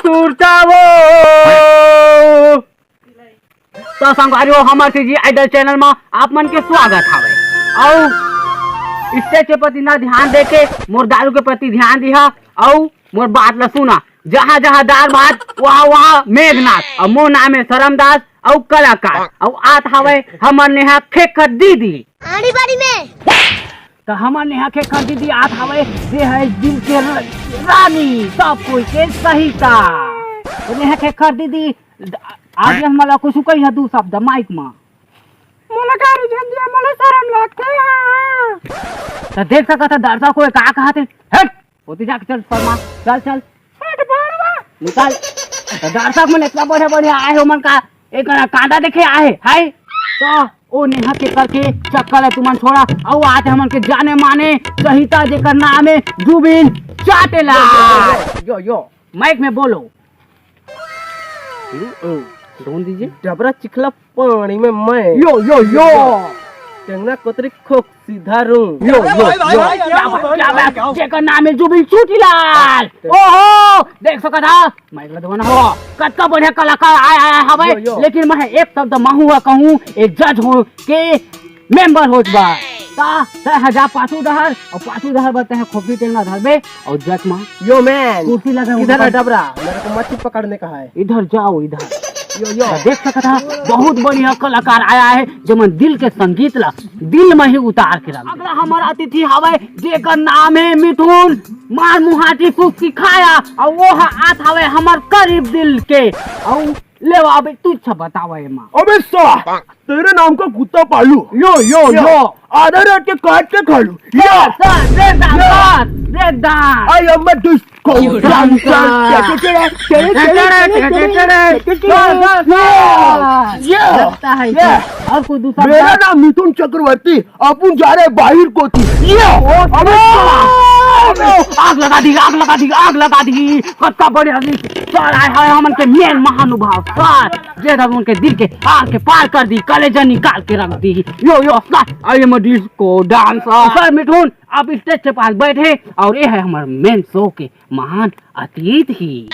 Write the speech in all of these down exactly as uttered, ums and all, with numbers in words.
सुरता वो। तो संगवारी हो, हमर सीजी आइडल चैनल में आप मन के स्वागत हावय। अउ स्टेज के प्रति ना ध्यान देके मोर दारू के प्रति ध्यान दिहा, अउ मोर बात ला सुना। जहाँ जहाँ दार भात, वहाँ वहाँ मेघनाथ। अउ मोर नाम है शरमदास अउ कलाकार। अउ आत हावय हमर नेहा खेखर दीदी। आड़ी बाड़ी में। त हमर नेहा खेखर दीदी आत हावय, जे है दिल के र-, रानी, सब कोई के सहिता। त नेहा खेखर दीदी, आज हमला कुछ कही है दू शब्द माइक में। मोला गारी झन दिया, मोला शरम लगथे। हाँ। त देख सकत है दर्शक हो का कहत हे, हट, ओती जाके चल शर्मा, चल, चल। हट बड़वा। निकाल। त दर्शक मन इतना बढ़िया बढ़िया आए हो मन का, एक कांदा देखे आए, हाय। त ओ नेहा खेखर के चक्कर है तुमन छोड़ा, अउ आज हमन के जाने माने सहिता जेकर नाम है जुबिन चाटेला। यो, यो, यो। माइक में बोलो। हम्म, हम्म। ढोल दीजिए। डबरा चिखला पानी में मैं। यो, यो, यो। टेंगना कोतरी खोक सीधा रूं। यो, यो, यो। क्या बात, क्या बात। जेकर नाम है जुबिन चूटीलाल। ओहो, देख सकत हा, माइक ला दबाना हो। कतका बढ़िया कलाकार आय, आय, आय हवय। यो, यो। लेकिन मैं एक शब्द महू ह कहूँ, एक जज हो के मेंबर होत बा। ता तय ह जा पाछू डहर, अउ पाछू डहर बर तय ह खोपड़ी टेंगना धरबे, अउ जज मा यो मैन, कुर्सी लगा किधर हुआ है डबरा? मेरे को मच्छी पकड़ने का है। इधर जाओ, इधर। यो, यो। त देख सकत हा, बहुत बढ़िया कलाकार आया है, जेमन दिल के संगीत ला दिल में ही उतार के रख दे। अगला हमारा अतिथि हवय, जेकर नाम है मिठुन, मार मुहाटी फूक सिखाया, अउ वो ह आत हवय हमर करीब दिल के, अउ लेवा, अबे तू अच्छा बतावा एमा। अबे साला, तेरे नाम का कुत्ता पालू। यो, यो, यो, यो। आधा रात के काट के खा लू। या। सर, सर, दे दान, या। सर, दे दान। I am a disco dancer। Sir, sir, sir. या। लगता है या। सर। और कोई दूसरा मेरा बात? नाम मिथुन चक्रवर्ती। अपन जा रहे बाहिर कोती। ये! ओ, अबे साला! अबे, आग लगा दी, आग लगा दी, आग लगा दी। कत्ता बड़े आदमी। सर आए हैं हमन के मेन महानुभाव। सर, जे था उनके दिल के आग के पार कर दी, कलेजा निकाल के रख दी। Yo, yo, sir, I am a disco dancer। Sir Mithun, आप स्टेज के पास बैठे और ये है हमारे मेन शो के महान अतीत ही।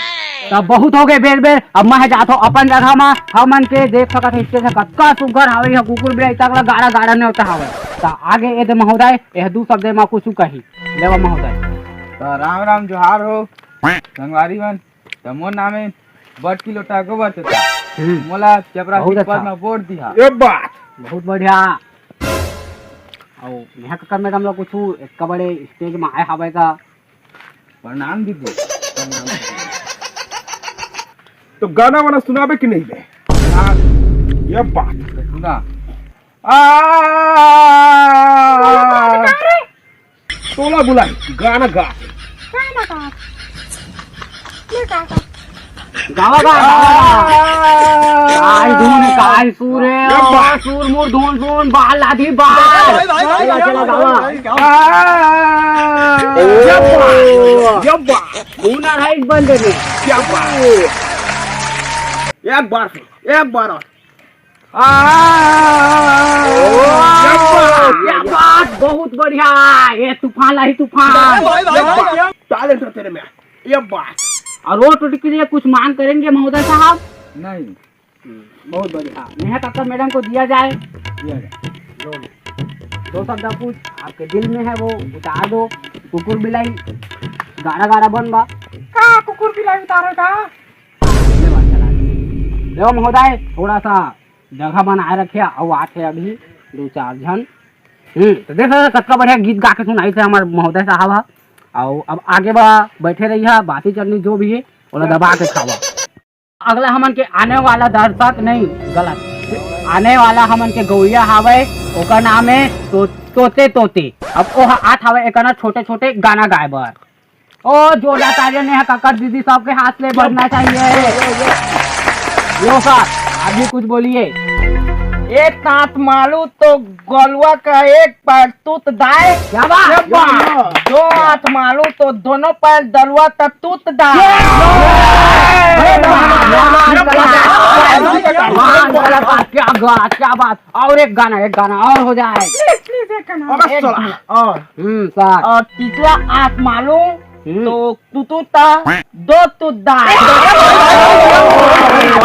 तब बहुत हो गए बेर बेर, अब मैं जात हूँ अपन जगह मा। हमन के देख सकत है इसके से कतका सुग्घर हावे, यह कुकुर बिलाई तक ला गाड़ा गाड़ा ने होता हावे। त आगे ए दे महोदय, यह दू शब्द मा कुछ कही। लेवा महोदय। त राम राम जोहार हो संगवारी मन। त मोर नाम है बटकी लोटा गोबर चोता। हम्म। मोला चपरासी बहुत अच्छा। पद मा वोट दिहा। ये बात। बहुत बढ़िया। अउ नेहा कक्कर मैडम ला कुछ एक बड़े स्टेज मा आए हावे का प्रणाम दीदी। प्रणाम। तो गाना वाना सुनाबे कि नहीं बे? सुना। ये बात। सुना। आ, तोला बुलाई, गाना गा। गाना गा। ये गाना। गावा, गावा, गावा। काय धुन, काय सुर है, ये बात। सुर मुर धुन सुन, बाल लाधी बाल। भाई, भाई, भाई, चला, भाई, चला, भाई, गावा। भाई, गावा। आ, ये बात, ये बात। हुनर है इस बंदे में। क्या बात। एक बार फिर, एक बार और। आ, ओ, ये बात, ये बात, बहुत बढ़िया। ये तूफान लाई तूफान। भाई, भाई, भाई, भाई। Talent है तेरे में। ये बात। और वोट के लिए कुछ मांग करेंगे महोदय साहब? नहीं। हम्म, बहुत बढ़िया। नेहा कक्कर मैडम को दिया जाए। दिया जाए। दो, दो शब्द कुछ आपके दिल में है वो उतार दो। कुकुर बिलाई गाड़ा गाड़ा बन बा। का कुकुर बिलाई उतारे का? ले बात चला। देखो महोदय, थोड़ा सा जगह बनाए रखे, अउ आथे अभी दो चार झन। हम्म, तो देख सकत कतका बढ़िया गीत गा के सुनाई थे हमार महोदय साहब हा। अउ अब आगे बा बैठे रही हा, बाती चलनी जो भी है, ओला दबा के खावा। अगला हमन के आने वाला दर्शक नहीं, गलत, आने वाला हमन के गौया हावय, ओकर नाम है तो, तोते तोते। अब ओह आत हावय एकना छोटे छोटे गाना गाए बर। ओ जोरदार तालियां नेहा कक्कर दीदी सबके हाथ ले बजना चाहिए। लो सर, आप भी कुछ बोलिए। एक दांत मालू तो गलुआ का एक पैर तूत दाए। क्या बात? क्या बात? दो हाथ मालू तो दोनों पैर दलुआ का तूत दाए। ये! ये! ये! मान गलत बात, क्या बात, क्या बात। और एक गाना, एक गाना और हो जाए। प्लीज, प्लीज, एक गाना। अबे एक साला, गाना। और। हम्म, सर। और तीसरा हाथ मालू तो तू तू ता, दो तू दा।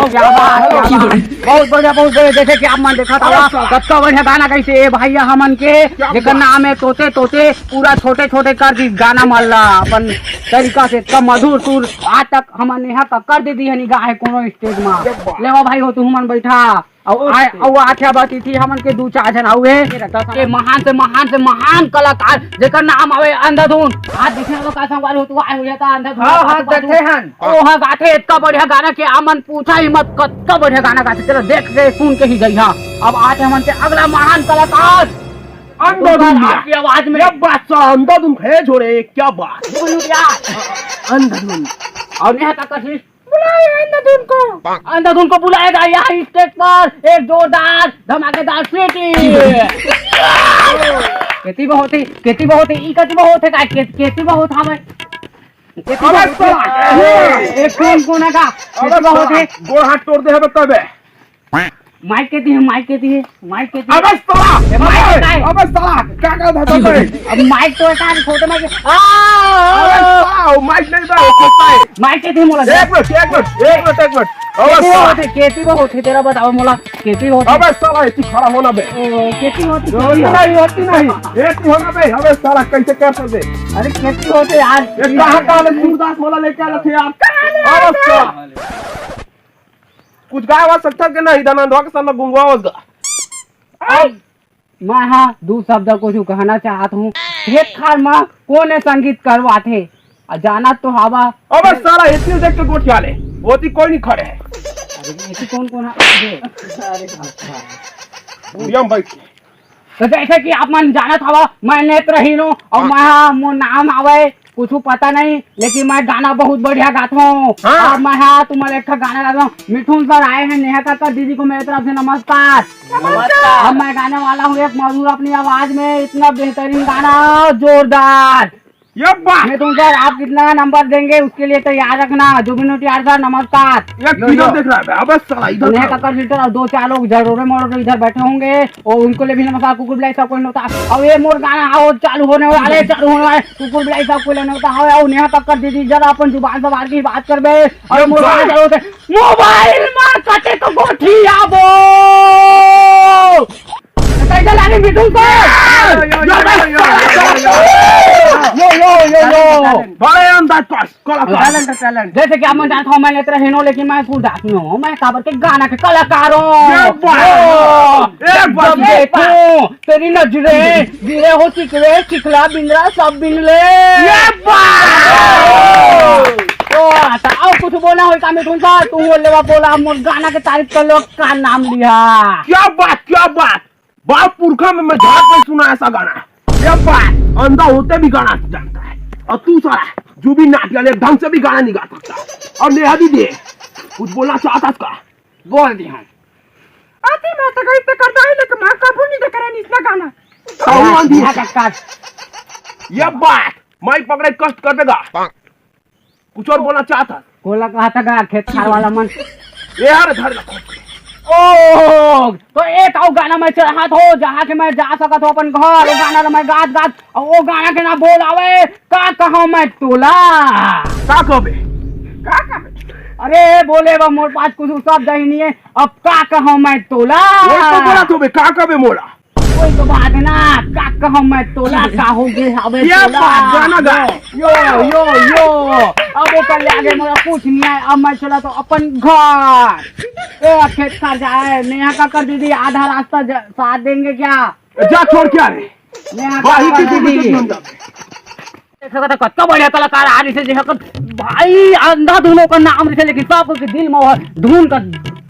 क्या बात, क्या बात। बहुत बढ़िया, बहुत बढ़िया। जैसे कि आप मन देखत हवा, कतका बढ़िया गाना गाइसे ए भैया हमन के, जेकर नाम है तोते तोते, पूरा छोटे छोटे कर दी गाना मन ला अपन तरीका से, इतना मधुर सुर आज तक हमन नेहा कक्कड़ दीदी हनी गाए कोनो स्टेज मा। लेवा भाई हो, तू हमन बैठा। अउ आए, अउ आथे अब अतिथि हमन के दू चार झन अउ हे, के महान से महान से महान कलाकार, जेकर नाम हवे अंधाधुन। आज देखे तो का संगवारी हो, तू आए हो या का अंधाधुन? हाँ, हाँ, देखे हन। ओ हाँ, गाथे इतना बढ़िया गाना के आप मन पूछा ही मत, कतका बढ़िया गाना गाथे। चलो देख के सुन के ही जइहा। अब आथे हमन के अगला महान कलाकार अंधाधुन। आपकी आवाज में। क्या बात सा, अंधाधुन है छोड़े, क्या बात। बोलू यार। अंधाधुन। और नेहा कक्कड़ से बुलाए अंधाधुन को। अंधाधुन को बुलाएगा यहाँ स्टेज पर एक जोरदार धमाकेदार सीटी। केती बहुत ही, केती बहुत ही, ई कति बहुत है का? के-, केती बहुत हवे। केती अबे बहुत साला। है। एक कौन कौन है का? अबे केती बहुत साला, है। गोड़ हाथ तोड़ दे हबे तबे। माइक केती है, माइक केती है, माइक केती है। अबे साला! ए, माइक अबे, का है? अबे साला, क्या, क्या था तबे? अब माइक तो है, फोटो में आ, आ, अबे आ। साला, वो माइक नहीं था, वो कुत्ता है। माइक केती है, मोला। एक मिनट, एक मिनत, एक मिनट, एक मिनट। अबे केती साला। बहुत है, केती बहुत है, तेरा बताओ मोला, केती बहुत है। अबे साला, इतनी खड़ा होना बे। ओ, केती होती, होती केती नहीं, होती नहीं। होती। इतनी होना बे, अबे साला, कैसे कर सकते? अरे, केती होती यार। ये कहाँ, कहाँ ले सूरदास मोला लेके आना थे यार? अबे साला। कुछ गाय वाय सकथस के नहीं, धनंजय के सामने गुंगवा होस गा। अब मैं हा दू शब्द कुछ कहना चाहत हूँ, खेत खार मा कोन ए संगीत करवाथे? आ जाना तो हवा। अबे साला, इतनी देख के गोठिया ले, होती कोई नहीं खड़े है। अरे, ऐसी कौन कौन है? अरे, अच्छा। बुढ़िया में बैठ के। तो जैसे कि आप मन जानत हवा, मैं नेत्रहीन हूँ और मैं हा, मोर नाम आवे, कुछ पता नहीं, लेकिन मैं गाना बहुत बढ़िया गाता हूँ। हाँ। और मैं हा, तुम्हारे एक ठा गाना गाता हूँ। मिठुन सर आए हैं, नेहा कक्कड़ दीदी को मेरे तरफ से नमस्कार। नमस्कार। अब मैं गाने वाला हूँ एक मधुर अपनी आवाज में, इतना बेहतरीन गाना, जोरदार। ये बात। मिठुन सर, आप कितना नंबर देंगे, उसके लिए तैयार रखना। जुबिन नौटियाल सर, नमस्कार। ये यो, किधर यो। देख रहा है बे? अबे साला, इधर नेहा आओ। कक्कड़ फिल्टर और दो चार लोग जरूर मोड़ इधर बैठे होंगे। और उनको ले भी नमस्कार, कुकुर बिलाई सब कोई नमस्कार। अब ये मोर गाना आओ चालू होने वाले, चालू होने वाले। कुकुर बिलाई सब कोई नमस्कार। आओ, आओ, नेहा कक्कड़ दीदी, जरा अपन जुबान संभाल के बात करबे। और ये मोर गाना बात। चालू होते, मोबाइल मार कटे तो गोठी आबो। कैसे लागे मिठुन सर? यो, यो, यो, यो। बड़े अंदाज पास। कलाकार। Talent, talent. जैसे कि आप मन जानत हो, मैं नेत्रहीन हूँ, लेकिन मैं सूरदास में हूँ। मैं काबर के गाना के कलाकार हूँ। ये बात। ओ, ये बात। जब देखूं तेरी नजरें, गिरे हो चिकरे, चिखला बिंदरा सब बिन ले। ये बात। तो, तो और कुछ बोलना हो का मिठुन सर? तू बोल लेवा, बोला, मोर गाना के तारीफ कर लो, का नाम लिया? क्या बात, क्या बात। बाप पुरखा में मैं जहर नहीं सुना ऐसा गाना। ये बात, अंधा होते भी गाना जानता है। और तू साला, जुबिन नौटियाल, एक ढंग से भी गाना नहीं गा सकता। और नेहा दीदी, कुछ बोलना चाहता इसका? बोल दी हम। आती मैं तो गई तो करता ही, लेकिन मैं कबूल नहीं करन इतना गाना। कौन आंधी है? ये बात, माइक पकड़े कष्ट कर देगा। कुछ और बोलना चाहता? कोला कहा था गा, खेत खार वाला मन। ये यार, धर ला। ओ, तो एक अउ गाना मैं चाहत हो, जहाँ के मैं जा सकत हो अपन घर, वो गाना ला मैं गात गात, और वो गाना के ना बोल आवे, का कहा मैं तोला। का कहबे? का कहबे? अरे बोले बा, मोर पास कुछ शब्द ही नहीं है, अब का कहा मैं तोला। वही तो बोला तो बे, का कहबे मोला? कोई तो बात ना, का कहूँ मैं तोला, का हो गे हवे ये तोला। बात गाना गा। यो, यो, यो। अब एकर ले आगे मोला कुछ नहीं आए, अब मैं चला तो अपन घर। ए, खेत खार जाए, नेहा कक्कड़ दीदी आधा रास्ता ज-, साथ देंगे क्या? जा छोड़ के आ रे। नेहा भाई कक्कड़ की दीदी। दीदी। देख सकत हव, कतका बढ़िया कलाकार आ रहिसे, जेकर भाई अंधाधुन ओकर नाम रहिसे, लेकिन सब के दिल म ओह धुन का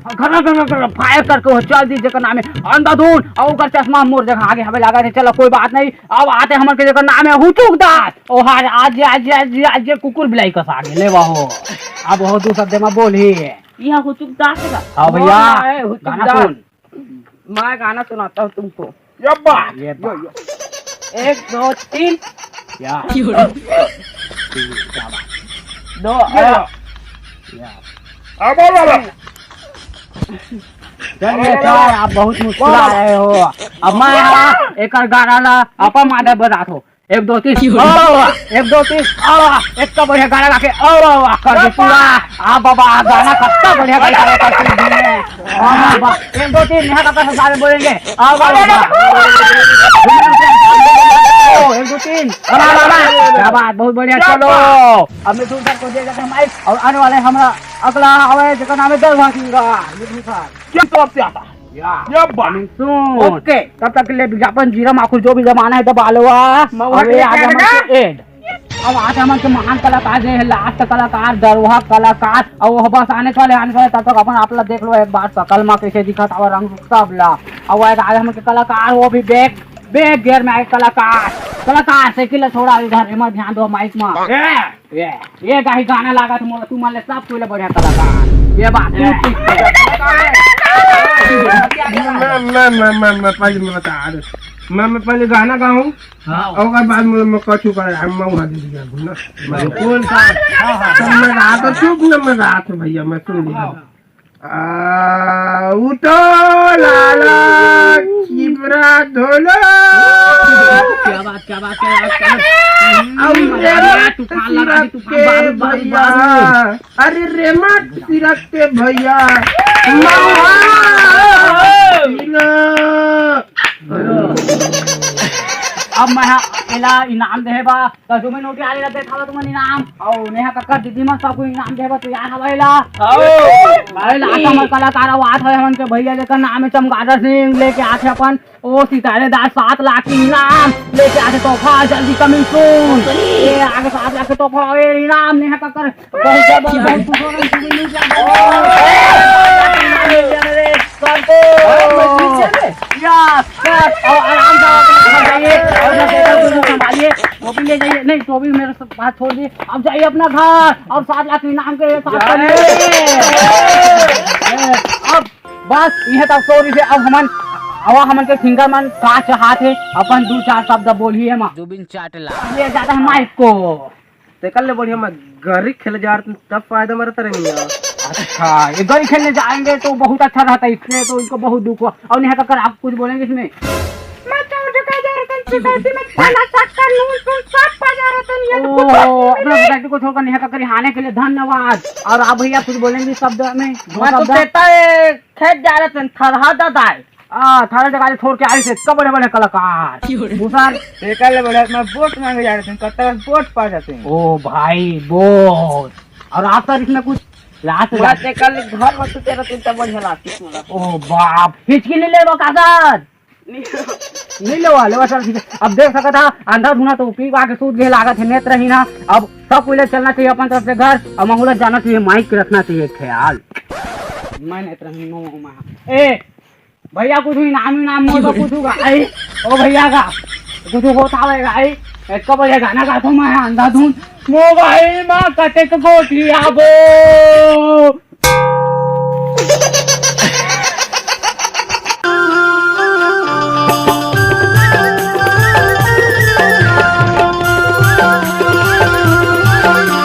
घना घना घना फायर करके ओह चल दिस, जेकर नाम हे अंधाधुन, अउ ओकर चश्मा मोर जगह आगे हवे लागत हे। चलो, कोई बात नहीं, अब आथे हमन के जेकर नाम हे हुचुक दास। ओह आज, आज, आज, आज, आज ये कुकुर बिलाई कस आगे, ले वाहो। अब ओह दू शब्द म बोलही। ये हुचुक दास का? हाँ भैया, हाँ, है हुचुक गाना दास। सुन। मैं गाना सुनाता हूँ तुमको। ये बात। ये बात। एक, दो, तीन। या। तीन, क्या बात। दो, ये आ। बात। या। अब बोलो ना। चलिए सर, आप बहुत मुस्कुरा रहे हो। अब मैं, हाँ, एकर गाना ला अपन माधव बजात हो। एक दो तीन, ओ, एक दो तीन, ओ, इतना बढ़िया गाना गा के, ओ, कर दे पूरा। आ बाबा, गाना कितना बढ़िया गाना है, कर दे। आ बाबा, एक दो तीन, नेहा कक्कड़ से सारे बोलेंगे। आ बाबा, ओ, एक दो तीन, वाह, वाह, वाह। क्या बात, बहुत बढ़िया। चलो, अब मिथुन सर को दिया जाता है माइक और आने वाले हमारा अगला आवे, जेकर नाम है दरभंगा मिथुन सर। क्या तरफ से आता है? या। या बात। सुन। ओके। तब तक के लिए विज्ञापन, जीरा माखुर जो भी जमाना है दबा लो। आ। मैं वहाँ अबे के आज हम लेके आएगा। एड। अब आज हमन के महान कलाकार जे है, लास्ट कलाकार, दरवाहा कलाकार, और वो बस आने वाले, आने वाले, तब तक अपन आप लोग देख लो एक बार शकल मा कैसे दिखत हवा, रंग रूप सब ला। और वो आज हमन के कलाकार, वो भी बैक, बैक गियर में आए कलाकार, कलाकार साइकिल ला छोड़ा इधर, एमा ध्यान दो माइक मा। ए, ए, ए गाही गाना लागत मोला, तू मन ले सब कोई ले बढ़िया कलाकार। ये बात तू ए। ठीक है। मैं, मैं, मैं, मैं, मैं पहले मैं बता रहे। मैं, मैं पहले गाना गाऊं, हाँ। और ओकर बाद मैं, मैं कछु कर, हम मऊहा दे दिया ना। मैं कौन सा? हाँ, हाँ। तो मैं रात चुप ना, मैं रात भैया, मैं सुन लिया। हाँ। आ, उठो लाला, चिबरा धोलो। क्या बात, क्या बात, क्या बात, क्या बात। अरे तूफान लगा दी, तूफान, बारूद, बारूद, भैया। बारूद। अरे रेमट सिरक के भैया। मऊहा। अब मैं हा एला इनाम देहे बा। त जुबिन नौटियाल ला देखावा तुमन इनाम। अउ नेहा कक्कड़ दीदी मन सबको इनाम देबा तैयार हवय ला। अउ अरे ला हमर कलाकार अउ आत हवय हमन के भैया, जेकर नाम है चमगादड़ सिंह, लेके आथे अपन ओ सितारेदार सात लाख के इनाम, लेके आथे तोहफा जल्दी कमिंग सून। ये आगे सात लाख के तोहफा, ए इनाम नेहा कक्कड़ बहुत जबरदस्त, बहुत खूबसूरत जुबिन नौटियाल। सबको। यस, यस, और आराम से आप लोग घर जाइए, और अपना टेबल को संभालिए, टोपी ले जाइए, नहीं, टोपी मेरे से बात छोड़ दी, अब जाइए अपना घर और सात लाख इनाम के साथ करिए। अब बस यह तक सॉरी से अब हमन, अब हमन के सिंगर मन का चाहत है, अपन दो चार शब्द बोलिए माँ। जुबिन चाटला। ये जाता है माइक को। तेकर ले बढ़िया मैं गरी खेले जा रहे तब फायदा में रहता रहेंगे। अच्छा, ये गरी खेलने जाएंगे तो बहुत अच्छा रहता है, इसलिए तो इनको बहुत दुख हुआ। और नेहा कक्कड़, आप कुछ बोलेंगे इसमें? मैं तो उठ के जा रहा था, सोसाइटी में खाना शक्कर नून सून सब पा जा रहा था, ये तो कुछ ओह, अपना सोसाइटी को छोड़कर नेहा कक्कड़ आने के लिए धन्यवाद। और आप भैया कुछ बोलेंगे शब्द में? दो मैं तो शब्द? देता है, खेत जा रहा था, थरहा दादा है। आ, थारा जगह छोड़ के आए थे, इतना बड़े बड़े कलाकार। क्यों रे? वो सर। तेकर ले बड़े, मैं वोट मांगे जा रहे थे, कब तक वोट पा जाते हैं? ओ भाई, वोट। और आप सर इसमें कुछ लास्ट मैं लास्ट तेकर ले घर में सुते रहते, तब बढ़िया लागती पूरा। ओ बाप, हिचकी नहीं लेबो का सर? नहीं। नहीं लेवा, लेवा सर, ठीक है। अब देख सकत हा, अंधा धुना तो पी पा के सूत गए लागत है, नेत्रहीन हा। अब सब कोई ले चलना चाहिए अपन तरफ से घर, और माहौल जाना चाहिए, माइक रखना चाहिए ख्याल। मैं नेत्रहीन हूँ, मैं। ए, भैया, कुछ इनाम, इनाम मोर बर कुछ गाई। ओ भैया का कुछ होत हावय गाई। एक बजे गाना गाथों मैं अंधाधुन। मोबाइल मा कतेक गोठी आबो।